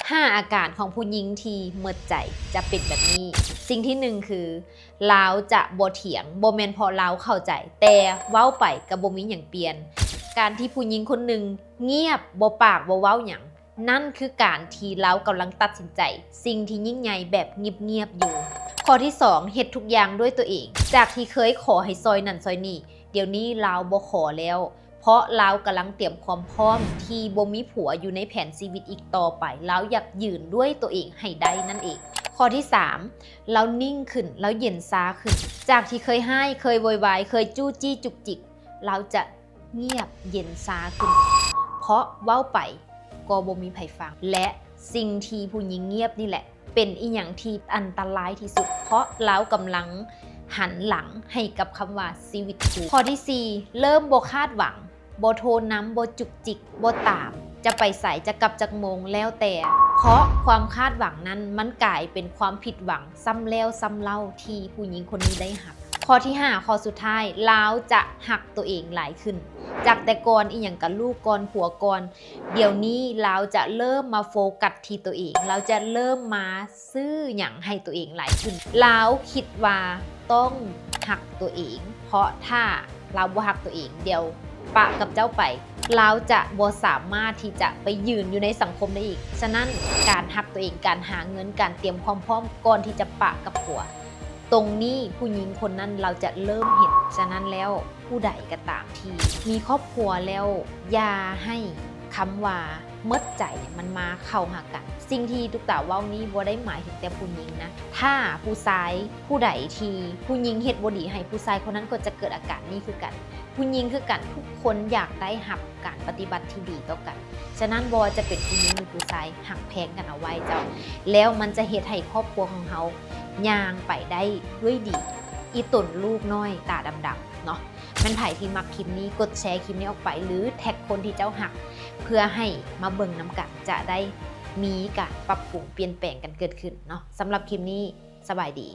ຫ້າອາການຂອງຜູ້ຍິງທີ່ໝົດໃຈຈະເປັນແບບນີ້. ສິ່ງທີໜຶ່ງຄື ລາວຈະບໍ່ຖຽງ, ບໍ່ແມ່ນເພາະລາວເຂົ້າໃຈ, ແຕ່ເວົ້າໄປກໍບໍ່ມີຫຍັງປ່ຽນ. ການທີ່ຜູ້ຍິງຄົນໜຶ່ງງຽບ, ບໍ່ປາກ, ບໍ່ເວົ້າຫຍັງ, ນັ້ນຄືການທີ່ລາວກຳລັງຕັດສິນໃຈສິ່ງທີ່ຍິ່ງໃຫຍ່ແບບງຽບໆຢູ່. ຂໍ້ທີສອງ ເຮັດທຸກຢ່າງດ້ວຍຕົວເອງ. ຈາກທີ່ເຄີຍຂໍໃຫ້ຊ່ອຍນັ້ນຊ່ອຍນີ້, ດຽວນີ້ລາວບໍ່ຂໍແລ້ວ. ເພາະລາວກຳລັງຕຽມຄວາມພ້ອມທີ່ບໍ່ມີຜົວຢູ່ໃນແຜນຊີວິດອີກຕໍ່ໄປ, ລາວຢາກຢືນດ້ວຍຕົວເອງໃຫ້ໄດ້ນັ້ນເອງ. ຂໍ້ທີສາມ ລາວນິ່ງຂຶ້ນ, ລາວເຢັນຊາຂຶ້ນ. ຈາກທີ່ເຄີຍຮ້າຍ, ເຄີຍໂວຍວາຍ, ເຄີຍຈູ້ຈີ້ຈຸກຈິກ, ລາວຈະງຽບເຢັນຊາຂຶ້ນ, ເພາະເວົ້າໄປກໍບໍ່ມີໃຜຟັງ. ແລະ ສິ່ງທີ່ຜູ້ຍິງງຽບນີ້ແຫຼະ ເປັນອີ່ຫຍັງທີ່ອັນຕະລາຍທີ່ສຸດ, ເພາະລາວກຳລັງຫັນຫຼັງໃຫ້ກັບຄຳວ່າຊີວິດຄູ່. ຂໍ້ທີສີ່ ເລີ່ມບໍ່ຄາດຫວັງ, ບໍ່ໂທນຳ, ບໍ່ຈຸກຈິກ, ບໍ່ຕາມ, ຈະໄປໃສ, ຈະກັບຈັກໂມງ, ແລ້ວແຕ່, ເພາະຄວາມຄາດຫວັງນັ້ນມັນກາຍເປັນຄວາມຜິດຫວັງຊ້ຳແລ້ວຊ້ຳເລົ່າທີ່ຜູ້ຍິງຄົນນີ້ໄດ້ຮັບ. ຂໍ້ທີຫ້າ ຂໍ້ສຸດທ້າຍ, ລາວຈະຮັກຕົວເອງຫຼາຍຂຶ້ນ. ຈາກແຕ່ກ່ອນອີ່ຫຍັງກະລູກກ່ອນ, ຜົວກ່ອນ, ດຽວນີ້ລາວຈະເລີ່ມມາໂຟກັສທີ່ຕົວເອງ, ລາວຈະເລີ່ມມາຊື້ຫຍັງໃຫ້ຕົວເອງຫຼາຍຂຶ້ນ. ລາວຄິດວ່າຕ້ອງຮັກຕົວເອງ, ເພາະຖ້າລາວບໍ່ຮັກຕົວເອງ, ດຽວປະກັບເຈົ້າໄປ, ລາວຈະບໍ່ສາມາດທີ່ຈະໄປຢືນຢູ່ໃນສັງຄົມໄດ້ອີກ. ສະນັ້ນ ການຮັກຕົວເອງ, ການຫາເງິນ, ການຕຽມຄວາມພ້ອມກ່ອນທີ່ຈະປະກັບຜົວ, ຕົງນີ້ຜູ້ຍິງຄົນນັ້ນລາວຈະເລີ່ມເຫັນ. ສະນັ້ນແລ້ວ ຜູ້ໃດກໍຕາມທີ່ມີຄອບຄົວແລ້ວ ຢ່າໃຫ້ຄຳວ່າໝົດໃຈມັນມາເຂົ້າຫາກັນ. ສິ່ງທີ່ຕຸກຕາເວົ້ານີ້ບໍ່ໄດ້ໝາຍເຖິງແຕ່ຜູ້ຍິງນະ. ຖ້າຜູ້ຊາຍຜູ້ໃດທີ່ຜູ້ຍິງເຮັດບໍ່ດີໃຫ້, ຜູ້ຊາຍຄົນນັ້ນກໍຈະເກີດອາການນີ້ຄືກັນ. ຜູ້ຍິງຄືກັນ, ທຸກຄົນຢາກໄດ້ຮັບການປະຕິບັດທີ່ດີຕໍ່ກັນ. ສະນັ້ນ ບໍ່ວ່າຈະເປັນຜູ້ຍິງ ຫຼື ຜູ້ຊາຍ, ຮັກແພງກັນເອົາໄວ້ເຈົ້າ, ແລ້ວມັນຈະເຮັດໃຫ້ຄອບຄົວຂອງເຮົາຍ່າງໄປໄດ້ດ້ວຍດີ. ອີ່ຕົນລູກນ້ອຍຕາດຳໆເນາະ, ແມ່ນໃຜທີ່ມັກຄລິບນີ້ ກົດແຊຄລິບນີ້ອອກໄປ ຫຼື ແທັກຄົນທີ່ເຈົ້າຮັກ ເພື່ອໃຫ້ມາເບິ່ງນຳກັນ, ຈະໄດ້ມີການປັບປຸງປ່ຽນແປງກັນເກີດຂຶ້ນເນາະ. ສຳລັບຄລິບນີ້ ສະບາຍດີ.